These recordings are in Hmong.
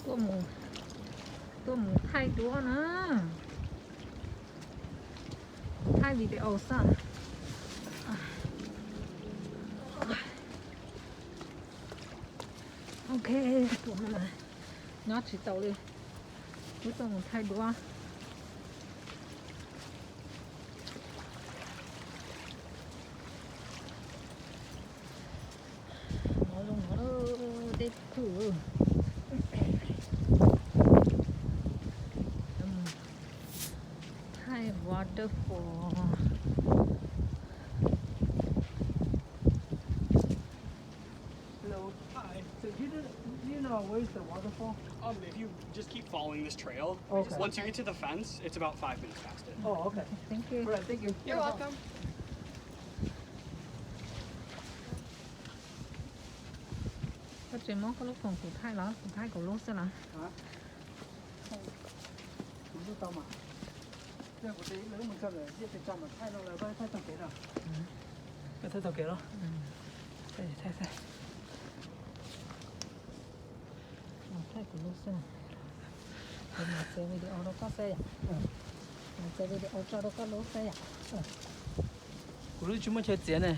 Tuaj mus, tuaj mus thaij duab na. Thaij video xwb. Ok, nyob tsis tau li. Wb tuaj mus thaij duab. Nov zoo nov dej khwj. Thaij waterfall. Hello. Hi. So do you, do you know where is the waterfall? Um, if you just keep following this trail, okay, once you get to the fence, it's about five minutes past it. Oh, okay. Thank you. All right, thank you. You're welcome. Koj tsis muab koj lub koom kuv thaij los? Kuv thaij kuv lub xwb los? Kuv lub tau mas. Kuv mus tso lawm, thaij no los koj thaij taug kev no. Koj thaij taug kev los? Thaij, thaij, thaij. Thaij kuv lub xwb. Kuv mam txiav video rau koj xwb yom. Mam txiav video tso rau koj lub xwb yom. Kuv lub tsis muaj chaw txiav ne.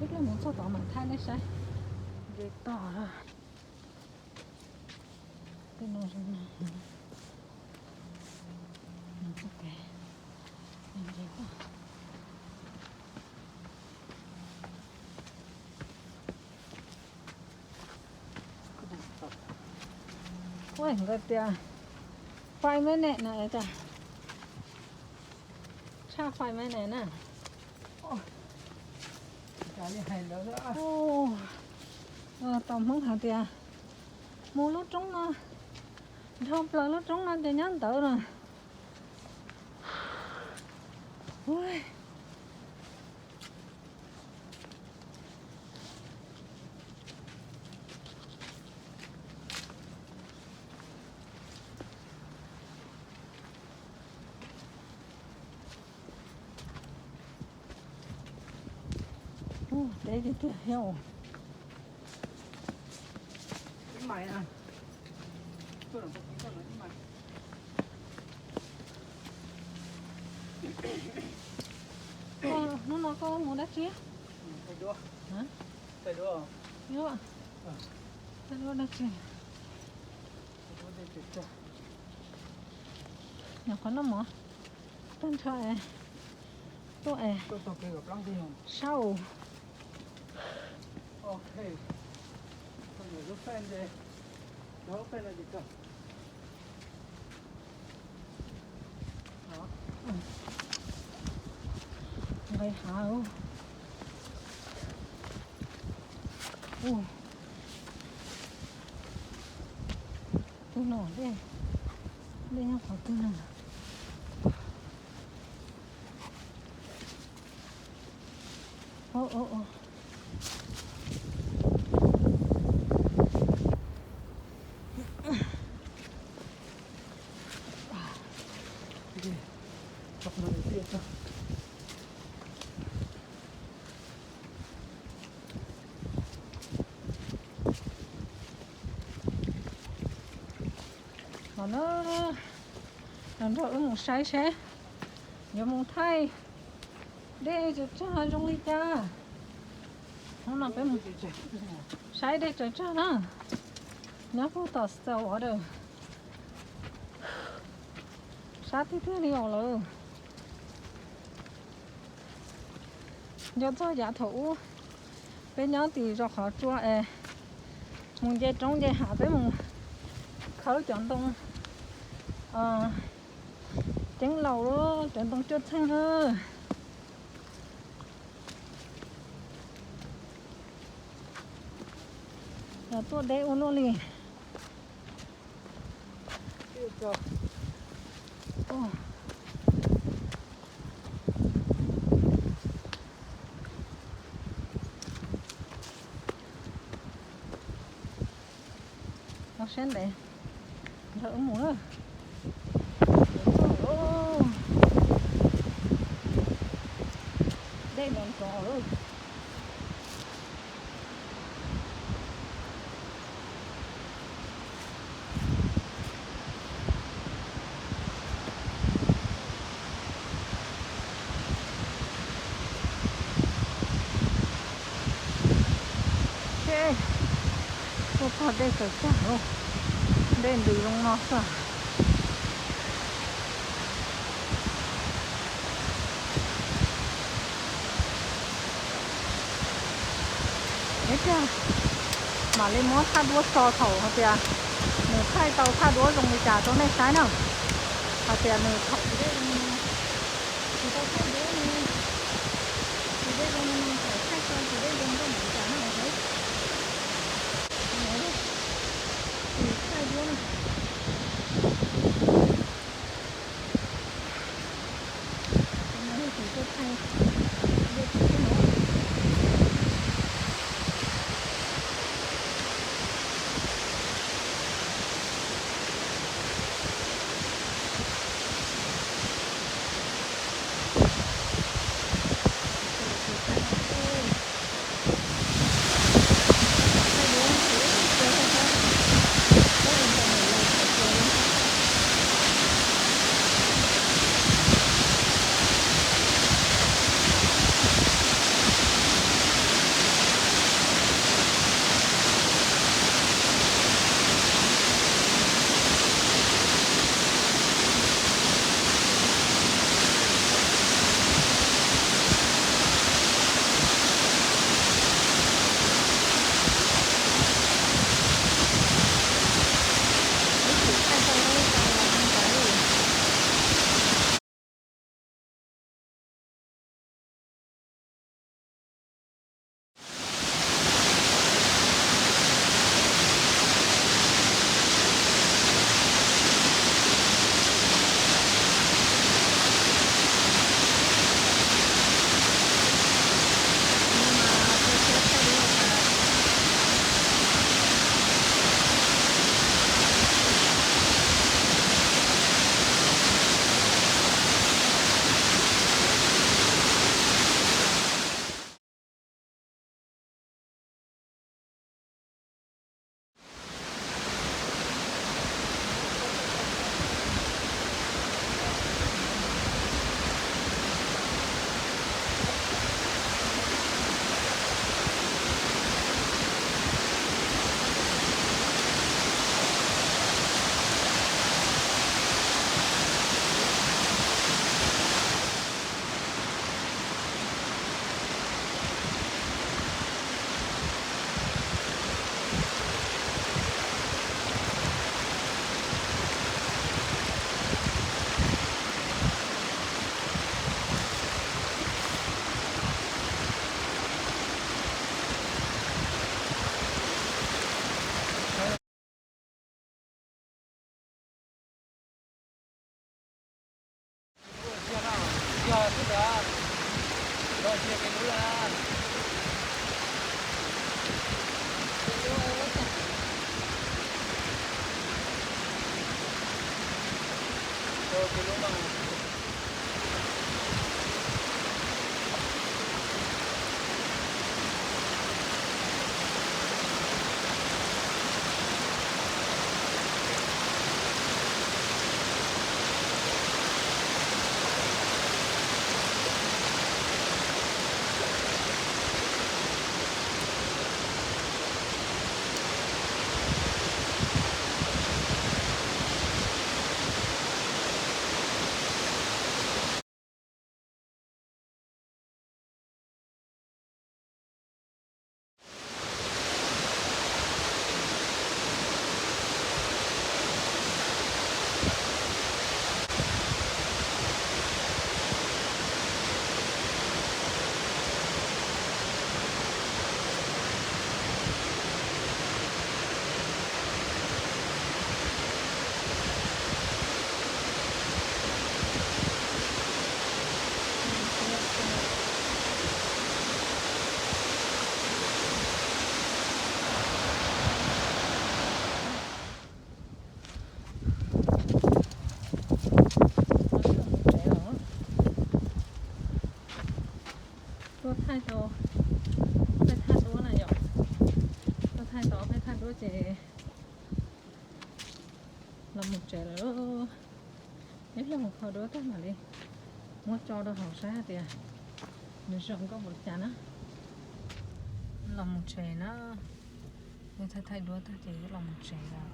Wb mus txog tod mam thaij nej saib. Ze tog lawm. Tej no zoo no. Nws txoj kev ze tag. Ua nkawd tias five minute na, tshaj five minute na. Tus Hmoob hais tias mus lub roob no, dhau plaws lub roob no ces nyob ntawd na. Ub, deb tiag tiag thiab. Hnub no koj mus dab tsi? Thaij duab. Thaij duab dab tsi? Nyuam qhuav noj mov tag nrho es tuaj es sab. Nqis hav. Tus no dej, dej nyob qhov twg no? Los na, los nrog wb mus saib seb yuav mus thaij dej tsaws tsag zoo li cas. Hnub no peb mus saib dej tsaws tsag na, nyob puag tom Stillwater. Sab tiag tiag li os lawm. Nco txog yav thaum ub peb nyob tim zos qhov tsua es mus nce roob nce hav peb mus khawb cov ntoo, ntoo Ceeb laus lawm, cov ntoo cuaj txheej lawm. Los tuaj deb ua luaj li. Los saib ntev, nrog wb mus na. Dej nrov nrov lawm. Tuaj txog dej tawm tsag, dej ntws zoo no xwb. Ib pliag mam li muab thaj duab so thaum hais tias nws thaij tau thaj duab zoo li cas rau nej saib na. Hais tias nws thaum tsis dej zoo li no, tsis tau thaij duab li, tsis dej zoo li no thaum thaij so tsis dej zoo nkauj npaum li cas na. Thaij duab na. Ib los mus kho duab tag mam li muab tso rau hauv saib hais tias nws zoo nkauj npaum li cas na. Los mus tsev na. Nws thaij thaij duab tag ces los mus tsev lawm.